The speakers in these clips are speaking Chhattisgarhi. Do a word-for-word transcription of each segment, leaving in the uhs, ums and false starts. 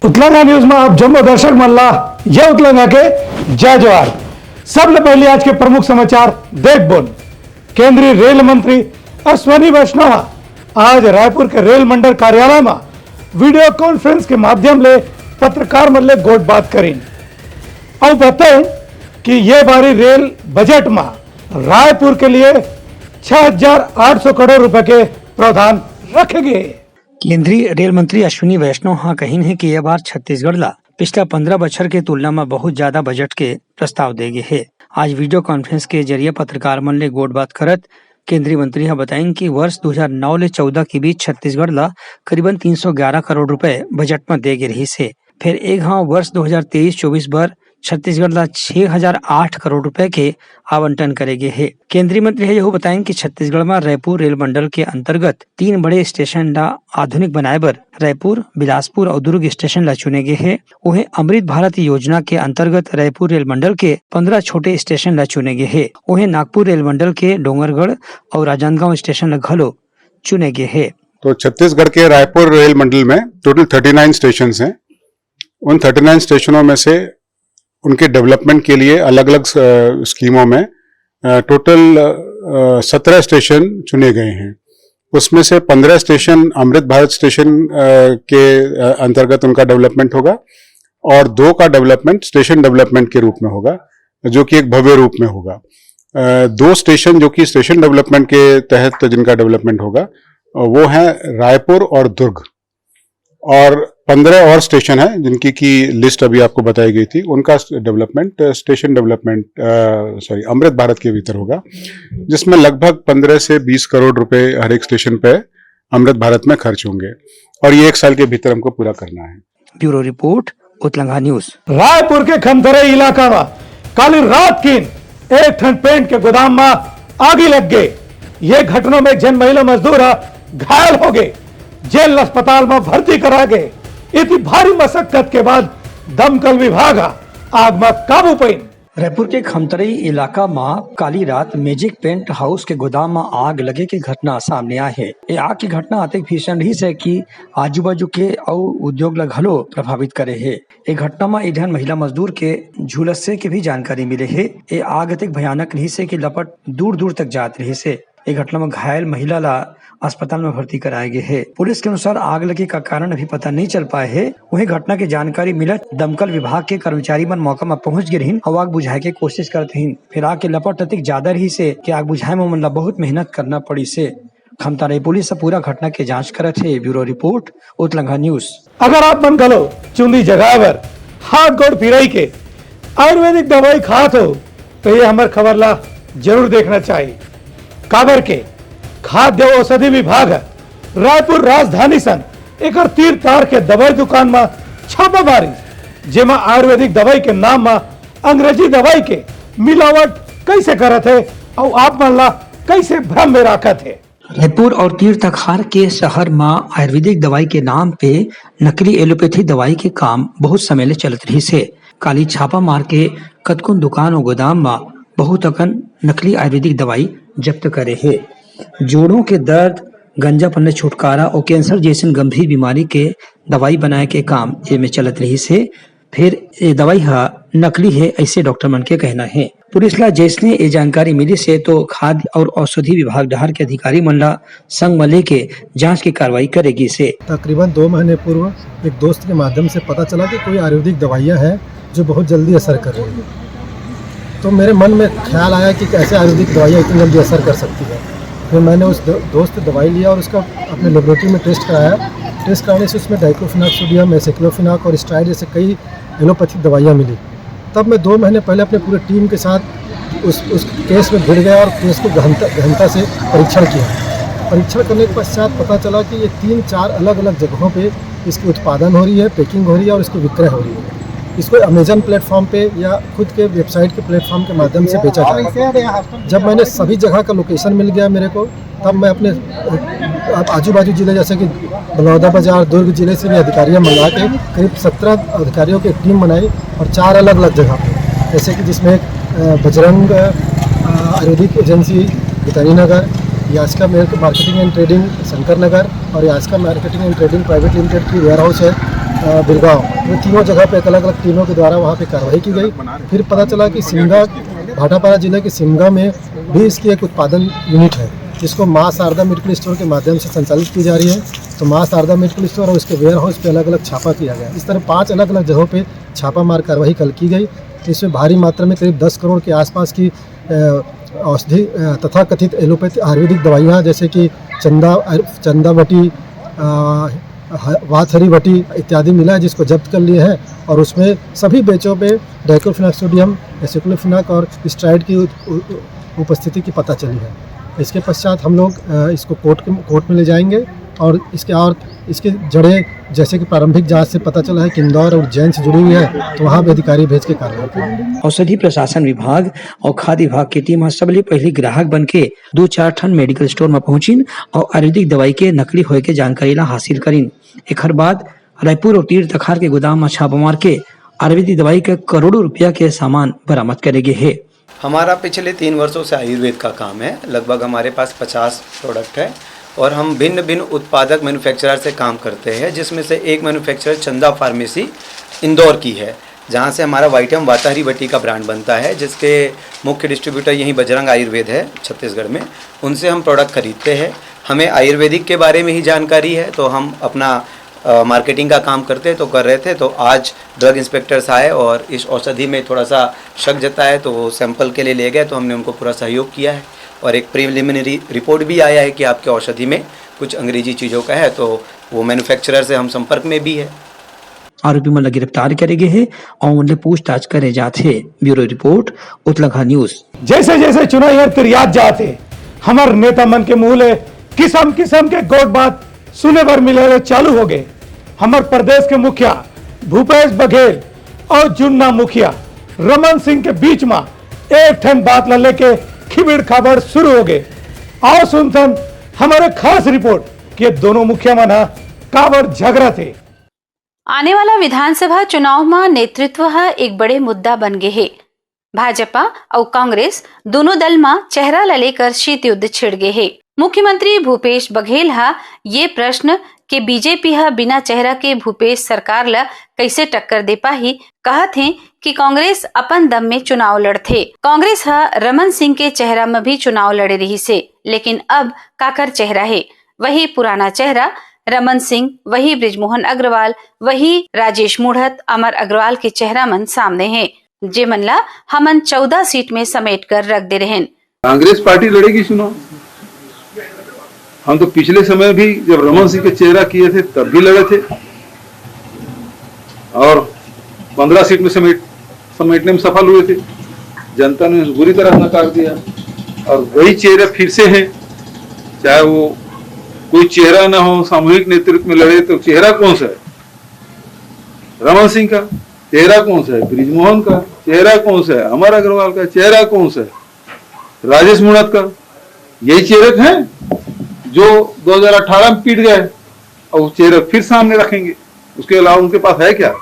उतलंगा न्यूज में आप जम्मो दर्शक मन ला जय उतलंगा के जय जोहार। सबले पहले आज के प्रमुख समाचार देखबोन। केंद्रीय रेल मंत्री अश्विनी वैष्णव आज रायपुर के रेल मंडल कार्यालय में वीडियो कॉन्फ्रेंस के माध्यम ले पत्रकार मन ले गोठ बात करीन। अउ बताइन कि ये बारी रेल बजट में रायपुर के लिए छह हजार आठ सौ करोड़ रुपए के प्रावधान रखे गए। केंद्रीय रेल मंत्री अश्विनी वैष्णव ह कहिन हे कि ये बार छत्तीसगढ़ ला पिछला पंद्रह बछर के तुलना म बहुत ज्यादा बजट के प्रस्ताव दे गे हे। आज वीडियो कॉन्फ्रेंस के जरिए पत्रकार मन ले गोठ बात करत केंद्रीय मंत्री ह बताइन कि वर्ष दो हज़ार नौ ले चौदह के बीच छत्तीसगढ़ ला करीबन तीन सौ ग्यारह करोड़ रुपए बजट म दे गे रिहिस हे। फेर एक घांव वर्ष दो हज़ार तेईस चौबीस बर छत्तीसगढ़ ला छह हज़ार आठ करोड़ रुपए के आवंटन करे गे हे। केंद्रीय मंत्री ह यहू बताइन कि छत्तीसगढ़ म रायपुर रेल मंडल के अंतर्गत तीन बड़े स्टेशन ला आधुनिक बनाए बर रायपुर, बिलासपुर अउ दुर्ग स्टेशन ला चुने गे हे। उहें अमृत भारत योजना के अंतर्गत रायपुर रेल मंडल के पंद्रह छोटे स्टेशन ला चुने गे हे। उहें नागपुर रेल मंडल के डोंगरगढ़ अउ राजनांदगांव स्टेशन ला घलो चुने गे हे। तो छत्तीसगढ़ के रायपुर रेल मंडल में टोटल थर्टी नाइन स्टेशन हैं। उन थर्टी नाइन स्टेशनों में से उनके डेवलपमेंट के लिए अलग-अलग, अ, स्कीमों में, अ, टोटल, अ, सत्रह स्टेशन चुने गए हैं। उसमें से पंद्रह स्टेशन अमृत भारत स्टेशन, अ, के, अ, अंतर्गत उनका डेवलपमेंट होगा और दो का डेवलपमेंट स्टेशन डेवलपमेंट के रूप में होगा, जो कि एक भव्य रूप में होगा। अ, दो स्टेशन जो कि स्टेशन डेवलपमेंट के तहत जिनका डेवलपमेंट होगा, अ, वो हैं रायपुर और दुर्ग। और पंद्रह और स्टेशन हैं जिनकी की लिस्ट अभी आपको बताई गई थी, उनका डेवलपमेंट, अ, स्टेशन डेवलपमेंट, अ, सॉरी, अमृत भारत के भीतर होगा, जिसमें लगभग पन्द्रह से बीस करोड़ रुपए हर एक स्टेशन पे अमृत भारत में खर्च होंगे और ये एक साल के भीतर हमको पूरा करना है। Bureau report, Utlanga news. Raipur के खमतरई इलाका म काली रात किन एक ठन पेंट के गोदाम म आगी लग गे। ये घटना में एक झन महिला मजदूर ह घायल हो गे, जेन ल अस्पताल म भर्ती करा गे। इति भारी मशक्कत के बाद दमकल विभाग ह आग म काबू पाइन। रायपुर के खमतरई इलाका म काली रात मैजिक पेंट हाउस के गोदाम म आग लगे के घटना सामने आए हे। ये आग की घटना अतेक भीषण रहिस हे कि आजू-बाजू के अउ उद्योग ल घलो प्रभावित करे हे। ए घटना म एक झन महिला मजदूर के झुलसे के भी जानकारी मिले हे। ए आग अतेक भयानक रहिस हे कि लपट दूर-दूर तक जात रहिस हे। ए घटना म घायल महिला ला अस्पताल म भर्ती कराए गे हे। पुलिस के अनुसार आग लगे का कारण अभी पता नहीं चल पाए हे। वहीं घटना के जानकारी मिलत दमकल विभाग के कर्मचारी मन मौका म पहुंच गे रहिन अउ आग बुझाए के कोशिश करत रहिन। फिर आग के लपट अतिक ज्यादा रहिस हे कि आग बुझाए म ओमन ला बहुत मेहनत करना पड़िस हे। खमताराई पुलिस ह पूरा घटना के जांच करत हे। Bureau report, Utlanga news. अगर आप मन घलो चुंदी जगाए बर हाथ गोड़ पिराई के आयुर्वेदिक दवाई खात हो, तो ये हमर खबर ला जरूर देखना चाहिए। काबर के खाद्य औषधि विभाग ह रायपुर राजधानी संग एकर तीर तार के दवाई दुकान म छापा मारिस, जेमा आयुर्वेदिक दवाई के नाम म अंग्रेजी दवाई के मिलावट कइसे करत हे अउ आप मन ला कइसे भ्रम में राखत हे। रायपुर और तीर तखार के शहर म आयुर्वेदिक दवाई के नाम पे नकली एलोपैथी दवाई के काम बहुत समय ले चलत रहिस हे। काली छापा मार के कतकोन दुकान अउ गोदाम म बहुत अकन नकली आयुर्वेदिक दवाई जब्त करे हे। जोड़ों के दर्द, गंजापन ले छुटकारा अउ कैंसर जैसन गंभीर बीमारी के दवाई बनाए के काम एमे चलत रहिस हे। फेर ए दवाई ह नकली हे, अइसे डॉक्टर मन के कहना हे। पुलिस ला जैसने ए जानकारी मिलिस हे, तो खाद्य और औषधि विभाग डहार के अधिकारी मन ला संग म लेके जांच के कार्रवाई करे गिस हे। तकरीबन दो महीने पूर्व एक दोस्त के माध्यम से पता चला कि कोई आयुर्वेदिक दवाइयाँ हैं जो बहुत जल्दी असर कर रही है। तो मेरे मन में ख्याल आया कि कैसे आयुर्वेदिक दवाइयाँ इतनी जल्दी असर कर सकती है। फिर मैंने उस दो-, दोस्त दवाई लिया और उसका अपने लेबोरेटरी में टेस्ट कराया। टेस्ट कराने से उसमें डाइक्लोफिनाक सोडियम, एसिक्लोफिनाक और स्टेरॉइड जैसे कई एलोपैथिक दवाइयाँ मिली। तब मैं दो महीने पहले अपने पूरे टीम के साथ उस, उस केस में भिड़ गया और केस को गहनता, गहनता से परीक्षण किया। परीक्षण करने के पश्चात पता चला कि ये तीन चार अलग-अलग जगहों पे इसकी उत्पादन हो रही है, पैकिंग हो रही है और इसकी विक्रय हो रही है। इसको अमेजन प्लेटफॉर्म पे या खुद के वेबसाइट के प्लेटफॉर्म के माध्यम से बेचा जा रहा है। जब मैंने सभी जगह का लोकेशन मिल गया मेरे को, तब मैं अपने, अ, आजू बाजू जिले जैसे कि बलौदाबाजार, दुर्ग जिले से भी अधिकारियां मंगा के करीब सत्रह अधिकारियों की एक टीम बनाई और चार अलग अलग जगह पे, जैसे कि जिसमें, अ, बजरंग, अ, Ayurvedic agency Bhitani Nagar, Yaska marketing and trading Shankar Nagar और Yaska marketing and trading private limited की वेयर हाउस है, अ, बिरगांव, ये तीनों जगह पे अलग-अलग टीमों के द्वारा वहाँ पे कार्रवाई की गई। फिर पता चला कि सिमगा, भाटापारा जिले के सिमगा में भी इसकी एक उत्पादन यूनिट है, जिसको माँ शारदा मेडिकल स्टोर के माध्यम से संचालित की जा रही है। तो माँ शारदा मेडिकल स्टोर और उसके वेयर हाउस पे अलग-अलग छापा किया गया। इस तरह पांच अलग-अलग जगहों पे छापामार कार्रवाई कल की गई। इसमें भारी मात्रा में करीब दस करोड़ के आसपास की, अ, औषधि, अ, तथाकथित एलोपैथी आयुर्वेदिक दवाइयाँ, जैसे कि चंदा, अ, चंदा बटी, अ, ह-, वाथरी बटी इत्यादि मिला है, जिसको जब्त कर लिए हैं। और उसमें सभी बैचों पे डाइक्लोफिनाक सोडियम, एसिक्लोफिनाक और स्टेरॉइड की उप-, उ-, उ-, उपस्थिति की पता चली है। इसके पश्चात हम लोग, अ, इसको कोर्ट के, कोर्ट में ले जाएंगे और इसके और इसकी जड़ें, जैसे कि प्रारंभिक जांच से पता चला है कि इंदौर और उज्जैन से जुड़ी हुई है, तो वहाँ भी अधिकारी भेज के कार्रवाई करेंगे। औषधि प्रशासन विभाग और खाद्य विभाग के टीम ह सबले पहिली ग्राहक बन के दू चार ठन मेडिकल स्टोर म पहुंचिन और आयुर्वेदिक दवाई के नकली होए के जानकारी ला हासिल करिन। एखर बाद रायपुर और तीर तखार के गोदाम म छापा मार के आयुर्वेदिक दवाई के करोड़ों रुपया के सामान बरामद करे गे हे। हमारा पिछले तीन वर्षों से आयुर्वेद का काम है। लगभग हमारे पास पचास प्रोडक्ट है और हम भिन्न भिन्न उत्पादक मैन्युफैक्चरर से काम करते हैं, जिसमें से एक मैन्युफैक्चरर चंदा फार्मेसी इंदौर की है, जहाँ से हमारा वाइटम वाताहरी बटी का ब्रांड बनता है, जिसके मुख्य डिस्ट्रीब्यूटर यहीं बजरंग आयुर्वेद है छत्तीसगढ़ में। उनसे हम प्रोडक्ट खरीदते हैं। हमें आयुर्वेदिक के बारे में ही जानकारी है, तो हम अपना, अ, मार्केटिंग का काम करते तो कर रहे थे। तो आज ड्रग इंस्पेक्टर्स आए और इस औषधि में थोड़ा सा शक जताया, तो वो सैंपल के लिए ले गए, तो हमने उनको पूरा सहयोग किया है और एक प्रिलिमिनरी रिपोर्ट भी आया है कि आपके औषधि में कुछ अंग्रेजी चीज़ों का है। तो वो मैन्युफैक्चरर से हम संपर्क में भी है। आरोपी मन ला गिरफ्तार करे गे हे और उनले पूछताछ करे जात हे। Bureau report, Utlanga news. जैसे जैसे चुनाव आयोग के रियात जात हे, हमर नेता मन के मुंह ले किसम किसम के गोठ बात सुने बर मिले ले चालू हो गए। हमर प्रदेश के मुखिया भूपेश बघेल और जुन्ना मुखिया रमन सिंह के बीच में एक ठन बात ला लेके खिबिड़ खाबड़ शुरू हो गए। और सुनथन हमारे खास रिपोर्ट कि ये दोनों मुखिया मन ह काबर झगड़ा थे। आने वाला विधानसभा चुनाव म नेतृत्व ह एक बड़े मुद्दा बन गे हे। भाजपा अउ कांग्रेस दोनों दल म चेहरा ल लेकर शीत युद्ध छिड़ गे हे। मुख्यमंत्री भूपेश बघेल ह ये प्रश्न के बीजेपी ह बिना चेहरा के भूपेश सरकार ल कइसे टक्कर दे पाही, कहत हे कि कांग्रेस अपन दम में चुनाव लड़थे। कांग्रेस ह रमन सिंह के चेहरा म भी चुनाव लड़े रिहिस हे, लेकिन अब काकर चेहरा हे? वही पुराना चेहरा रमन सिंह, वही बृजमोहन अग्रवाल, वही राजेश मूढ़त, अमर अग्रवाल के चेहरा मन सामने हे, जेमन ला हमन चौदह सीट में समेट कर रख दे रहेन। कांग्रेस पार्टी लड़ेगी चुनाव। हम तो पिछले समय भी जब रमन सिंह के चेहरा किए थे तब भी लड़े थे और पन्द्रह सीट में समेट समेटने में सफल हुए थे। जनता ने बुरी तरह नकार दिया और वही चेहरा फिर से है, चाहे वो कोई चेहरा ना हो, सामूहिक नेतृत्व में लड़े तो चेहरा कौन सा है? रमन सिंह का चेहरा कौन सा है? बृजमोहन का चेहरा कौन सा है? अमर अग्रवाल का चेहरा कौन सा है? राजेश मूणत का? यही चेहरे हैं जो दो हज़ार अठारह में पीट गए और वो चेहरे फिर सामने रखेंगे, उसके अलावा उनके पास है क्या?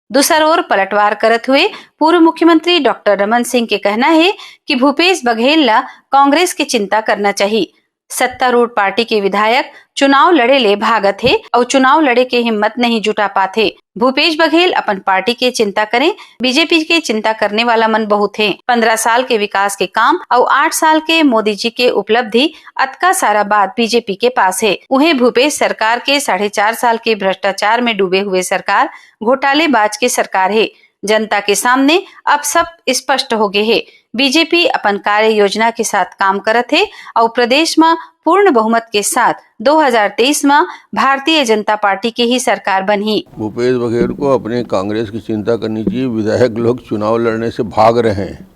दूसर ओर पलटवार करत हुए पूर्व मुख्यमंत्री डॉक्टर रमन सिंह के कहना हे कि भूपेश बघेल ला कांग्रेस के चिंता करना चाही। सत्तारूढ़ पार्टी के विधायक चुनाव लड़े ले भागत हे अउ चुनाव लड़े के हिम्मत नहीं जुटा पात हे। भूपेश बघेल अपन पार्टी के चिंता करें, बीजेपी के चिंता करने वाला मन बहुत हे। पन्द्रह साल के विकास के काम अउ आठ साल के मोदी जी के उपलब्धि अतका सारा बात बीजेपी के पास हे। उहें भूपेश सरकार के साढ़े चार साल के भ्रष्टाचार में डूबे हुए सरकार घोटालेबाज के सरकार हे। जनता के सामने अब सब स्पष्ट हो गे हे। बीजेपी अपन कार्य योजना के साथ काम करत हे अउ प्रदेश म पूर्ण बहुमत के साथ दो हज़ार तेईस म भारतीय जनता पार्टी के ही सरकार बनही। भूपेश बघेल को अपने कांग्रेस की चिंता करनी चाहिए। विधायक लोग चुनाव लड़ने से भाग रहे हैं।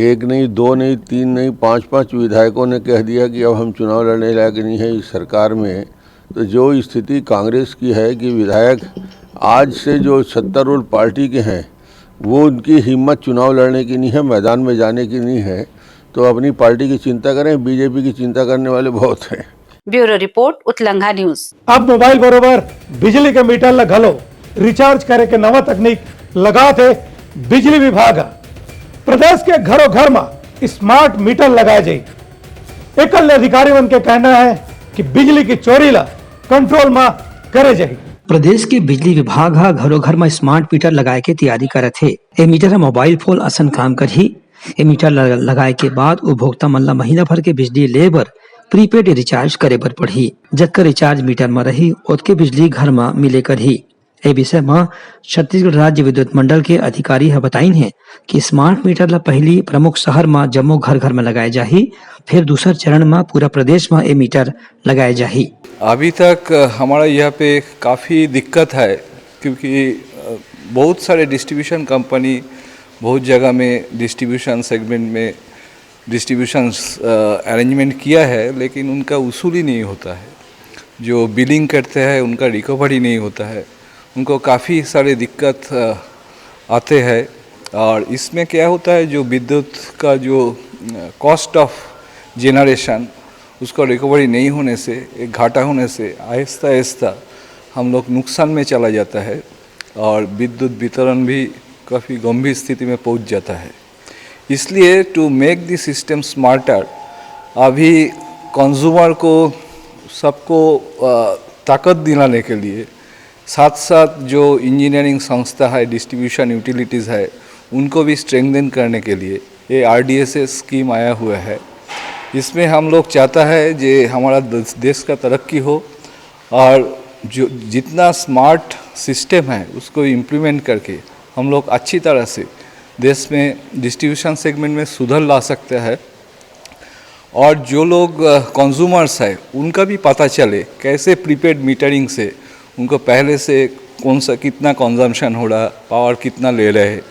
एक नहीं, दो नहीं, तीन नहीं, पांच पांच विधायकों ने कह दिया कि अब हम चुनाव लड़ने लायक नहीं है इस सरकार में। तो जो स्थिति कांग्रेस की है कि विधायक आज से जो सत्तारूढ़ पार्टी के हैं, वो उनकी हिम्मत चुनाव लड़ने की नहीं है, मैदान में जाने की नहीं है, तो अपनी पार्टी की चिंता करें। बीजेपी की चिंता करने वाले बहुत हैं। Bureau report, Utlanga news. अब मोबाइल बरोबर बिजली के मीटर ल घलो रिचार्ज करे के नवा तकनीक लगात हे बिजली विभाग ह। प्रदेश के घरों घर म स्मार्ट मीटर लगाए जाही। एकर ले अधिकारी मन के कहना हे कि बिजली की चोरी ल कंट्रोल म करे जाही। प्रदेश के बिजली विभाग ह घरो घर म स्मार्ट मीटर लगाए के तैयारी करत हे। ए मीटर ह मोबाइल फोन असन काम करही। ए मीटर ल-, लगाए के बाद उपभोक्ता मन ल महीना भर के बिजली ले बर प्रीपेड रिचार्ज करे बर पड़ही। जतका रिचार्ज मीटर म रही, ओतके बिजली घर म मिले करही। ए विषय म छत्तीसगढ़ राज्य विद्युत मंडल के अधिकारी ह बताइन हे कि स्मार्ट मीटर ल पहिली प्रमुख शहर म जम्मो घर-घर म लगाए जाही, फेर दूसर चरण म पूरा प्रदेश म ए मीटर लगाए जाही। अभी तक, अ, हमारा यहाँ पे काफ़ी दिक्कत है, क्योंकि, अ, बहुत सारे डिस्ट्रीब्यूशन कंपनी बहुत जगह में डिस्ट्रीब्यूशन सेगमेंट में डिस्ट्रीब्यूशन, अ, अरेंजमेंट किया है, लेकिन उनका वसूली नहीं होता है। जो बिलिंग करते हैं, उनका रिकवरी नहीं होता है। उनको काफ़ी सारे दिक्कत, अ, आते हैं। और इसमें क्या होता है, जो विद्युत का जो, अ, कॉस्ट ऑफ जनरेशन, उसका रिकवरी नहीं होने से, एक घाटा होने से आहिस्ता आहिस्ता हम लोग नुकसान में चला जाता है और विद्युत वितरण भी काफ़ी गंभीर स्थिति में पहुंच जाता है। इसलिए, to make the system smarter, अभी कंज्यूमर को, सबको, अ, ताकत दिलाने के लिए साथ-साथ जो इंजीनियरिंग संस्था है, डिस्ट्रीब्यूशन यूटिलिटीज़ है, उनको भी स्ट्रेंथन करने के लिए ये आरडीएसएस स्कीम आया हुआ है। इसमें हम लोग चाहता है जे हमारा देश, देश का तरक्की हो और जो जितना स्मार्ट सिस्टम है, उसको इम्प्लीमेंट करके हम लोग अच्छी तरह से देश में डिस्ट्रीब्यूशन सेगमेंट में सुधार ला सकते हैं। और जो लोग, अ, कंज्यूमर्स है, उनका भी पता चले कैसे प्रीपेड मीटरिंग से उनको पहले से कौन सा, कितना कंजम्पशन हो रहा, पावर कितना ले रहे हैं,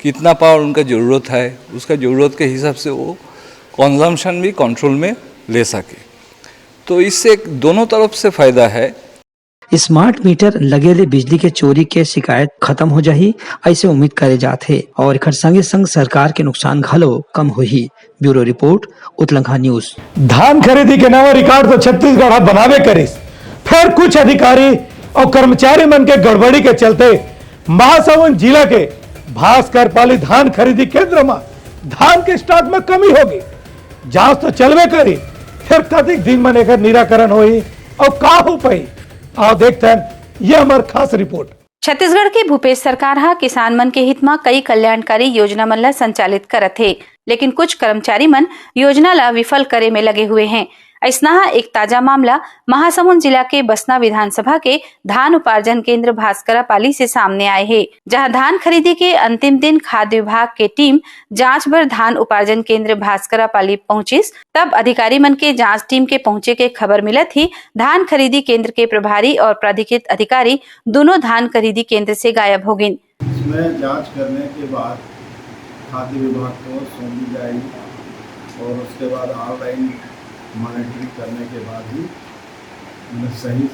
कितना पावर उनका ज़रूरत है, उसका ज़रूरत के हिसाब से वो कंजम्पशन भी कंट्रोल में ले सके। तो इससे एक दोनों तरफ से फ़ायदा है। स्मार्ट मीटर लगे ले बिजली के चोरी के शिकायत खत्म हो जाही, ऐसे उम्मीद करे जात हे और एखर संगे संग सरकार के नुकसान घलो कम होही। Bureau report, Utlanga news. धान खरीदी के नवा रिकॉर्ड तो छत्तीसगढ़ ह बनाबे करिस, फेर कुछ अधिकारी और कर्मचारी मन के गड़बड़ी के चलते महासमुंद जिला के भास्कर पाली धान खरीदी केंद्र म धान के स्टॉक म कमी होगे। जांच तो चलबे करी, फेर कतिक दिन मन एकर निराकरण होही और का हो पाही? आओ देखथन, ये हमर खास रिपोर्ट। छत्तीसगढ़ के भूपेश सरकार ह किसान मन के हित म कई कल्याणकारी योजना मन ल संचालित करत हे, लेकिन कुछ कर्मचारी मन योजना ल विफल करे में लगे हुए हैं। अइसना ह एक ताजा मामला महासमुंद जिला के बसना विधानसभा के धान उपार्जन केंद्र भास्करा पाली से सामने आए हे, जहां धान खरीदी के अंतिम दिन खाद्य विभाग के टीम जांच बर धान उपार्जन केंद्र भास्करा पाली पहुंचिस। तब अधिकारी मन के जांच टीम के पहुंचे के खबर मिलत ही धान खरीदी केंद्र के प्रभारी और प्राधिकृत अधिकारी दोनों धान खरीदी केंद्र से गायब हो गिन। इसमें जांच करने के बाद खाद्य विभाग को सौंपी जाएगी और उसके बाद ऑनलाइन मॉनिटरिंग करने के बाद ही हमें सही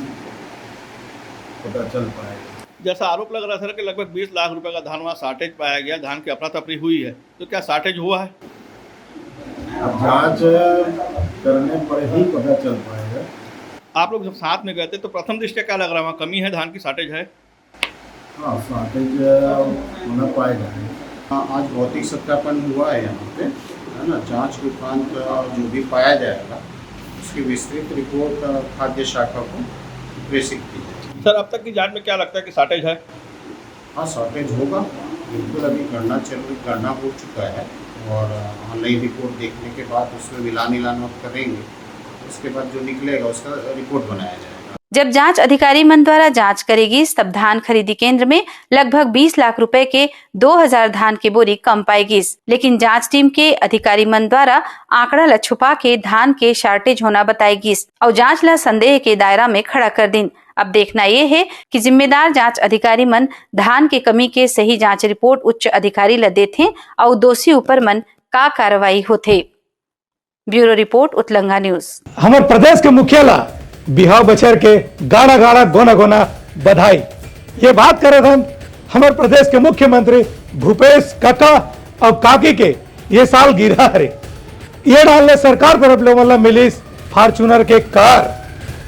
पता चल पाएगा। जैसा आरोप लग रहा है सर कि लगभग बीस लाख रुपए का धान वहाँ शॉर्टेज पाया गया, धान की अफरा तफरी हुई है, तो क्या शॉर्टेज हुआ है? अब जांच करने पर ही पता चल पाएगा। आप लोग जब साथ में गए थे तो प्रथम दृष्टया क्या लग रहा है, वहाँ कमी है, धान की शॉर्टेज है? हाँ, शॉर्टेज होना पाएगा। हाँ, आज भौतिक सत्यापन हुआ है यहाँ पे, है ना। जांच के उपरांत जो भी पाया जाएगा, उसकी विस्तृत रिपोर्ट खाद्य शाखा को प्रेषित की जाएगी। सर, अब तक की जांच में क्या लगता है कि शॉर्टेज है? हाँ, शॉर्टेज होगा, बिल्कुल। अभी गणना चल रही, गणना हो चुका है और ऑनलाइन रिपोर्ट देखने के बाद उसमें मिलान इलान और करेंगे, उसके बाद जो निकलेगा उसका रिपोर्ट बनाया जाएगा। जब जांच अधिकारी मन द्वारा जांच करे गिस, तब धान खरीदी केंद्र में लगभग बीस लाख रुपए के दो हजार धान के बोरी कम पाए गिस, लेकिन जांच टीम के अधिकारी मन द्वारा आंकड़ा ल छुपा के धान के शॉर्टेज होना बताए गिस और जांच ल संदेह के दायरा में खड़ा कर दिन। अब देखना ये हे कि जिम्मेदार जांच अधिकारी मन धान के कमी के सही जांच रिपोर्ट उच्च अधिकारी ल देथे अउ दोषी ऊपर मन का कार्रवाई होथे। Bureau report, Utlanga news. हमर प्रदेश के मुखिया ला बिहाव बछर के गाड़ा गाड़ा गोना गोना बधाई। ये बात करत हन हमर प्रदेश के मुख्यमंत्री भूपेश काका अउ काकी के ये साल गिरा हरे। ये डाल ले सरकार तरफ ले ओमन ला मिलिस Fortuner के कार।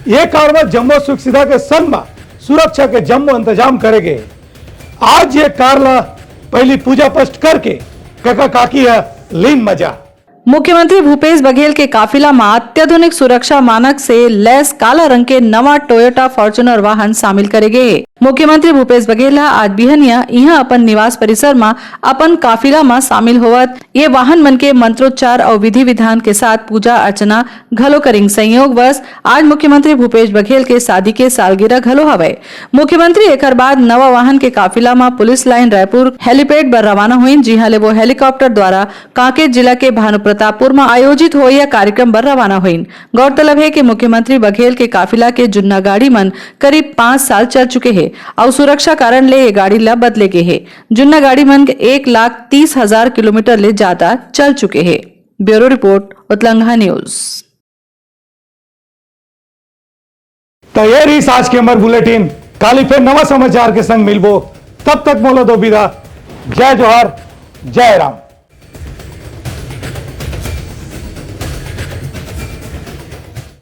ये कार म जम्मो सुख सुविधा के संग म सुरक्षा के जम्मो इंतजाम करे गे। आज ये कार ला पहली पूजा पाठ करके काका काकी ह लीन मजा। मुख्यमंत्री भूपेश बघेल के काफिला म अत्याधुनिक सुरक्षा मानक से लैस काला रंग के नवा Toyota Fortuner वाहन शामिल करे गे हे। मुख्यमंत्री भूपेश बघेल ह आज बिहनिया इहां अपन निवास परिसर म अपन काफिला म शामिल होवत ये वाहन मन के मंत्रोच्चार अउ विधि विधान के साथ पूजा अर्चना घलो करिन। संयोगवश आज मुख्यमंत्री भूपेश बघेल के शादी के सालगिरह घलो हवय। मुख्यमंत्री एखर बाद नवा वाहन के काफिला म पुलिस लाइन रायपुर हेलीपैड बर रवाना होइन, जिहां ले वो हेलीकॉप्टर द्वारा कांकेर जिला के भानुप्रतापपुर म आयोजित होइया कार्यक्रम बर रवाना होइन। गौरतलब हे कि मुख्यमंत्री बघेल के काफिला के जुन्ना गाड़ी मन करीब पाँच साल चल चुके हे अउ सुरक्षा कारण ले ये गाड़ी ल बदले गे हे। जुन्ना गाड़ी मन एक लाख तीस हजार किलोमीटर ले ज्यादा चल चुके हे। Bureau report, Utlanga news. तो ये रहिस आज के हमर बुलेटिन। काली फिर नवा समाचार के संग मिलबो, तब तक मोला दो विदा। जय जोहार, जय राम।